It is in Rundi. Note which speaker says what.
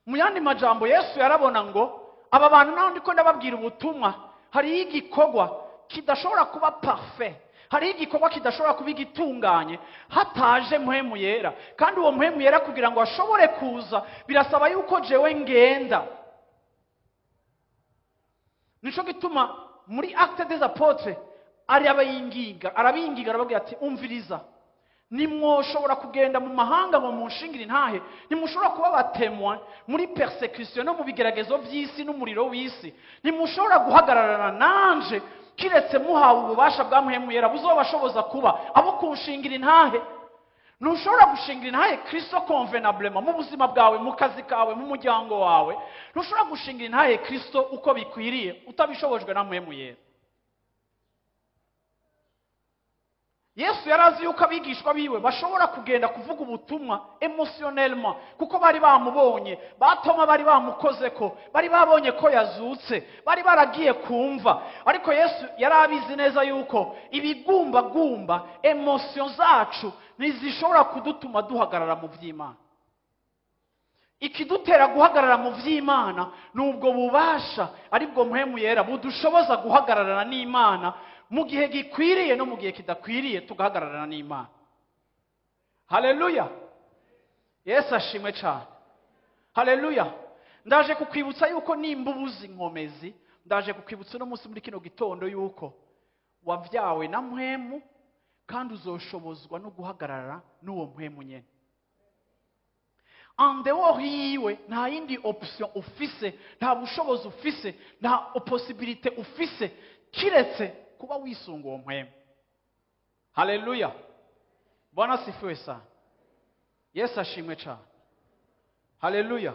Speaker 1: Mu yandi majambo, Yesu yarabona ngo aba bantu naho ndiko ndababwira ubutumwa, hariho igikorwa kidashobora kuba parfait, hariho igikorwa kidashobora kuba igitunganye hataje Mpwemu Yera. Kandi uwo Mpwemu Yera kugira ngo ashobore kuza, birasaba yuko jewe ngenda. Nico gituma muri Actes des Apôtres arabayinginga, arabinginga, arababwira ati: "Umviriza, nimwoshobora kugenda mu mahanga ngo munshingire intahe, ntimushobora kuba ba témoins muri persécution no mu bigeragezo by'isi n'umuriro w'isi, ntimushobora guhagararana nanje kiretse muhawe ububasha bwa Mpwemu Yera buzobashoboza kuba abo kunshingira intahe." Ntushobora gushingira intahe Kristo convenablement mu buzima bwawe, mu kazi kawe, mu muryango wawe. Ntushobora gushingira intahe Kristo uko bikwiriye utabishobojwe na Mpwemu Yera. Yesu yari azi yuko abigishwa biwe bashobora kugenda kuvuga ubutumwa émotionnellement, kuko bari bamubonye, batoma bari bamukoze, ko bari babonye ko yazutse, bari baragiye kumva. Ariko Yesu yari abizi neza yuko ibigumbagumba, émotions zacu, ntizishobora kudutuma duhagarara mu by'Imana. Ikidutera guhagarara mu by'Imana ni ubwo bubasha, aribwo Mpwemu Yera, budushoboza guhagararana n'Imana mu gihe gikwiriye no mu gihe kidakwiriye, tugahagararana n'Imana. Haleluya! Yesu ashimwe cyane. Haleluya! Ndaje kukwibutsa yuko nimba ubuze inkomezi, ndaje kukwibutsa uno munsi muri kino gitondo yuko wabyawe na Mpwemu, kandi uzoshobozwa no guhagarara n'uwo Mpwemu nyene. En dehors yiwe nta yindi option ufise, nta bushobozi ufise, nta possibilité ufise, kiretse kuba wisunga uwo Mpwemu. Haleluya! Bwana asifiwe sana. Yesu ashimwe cyane. Haleluya!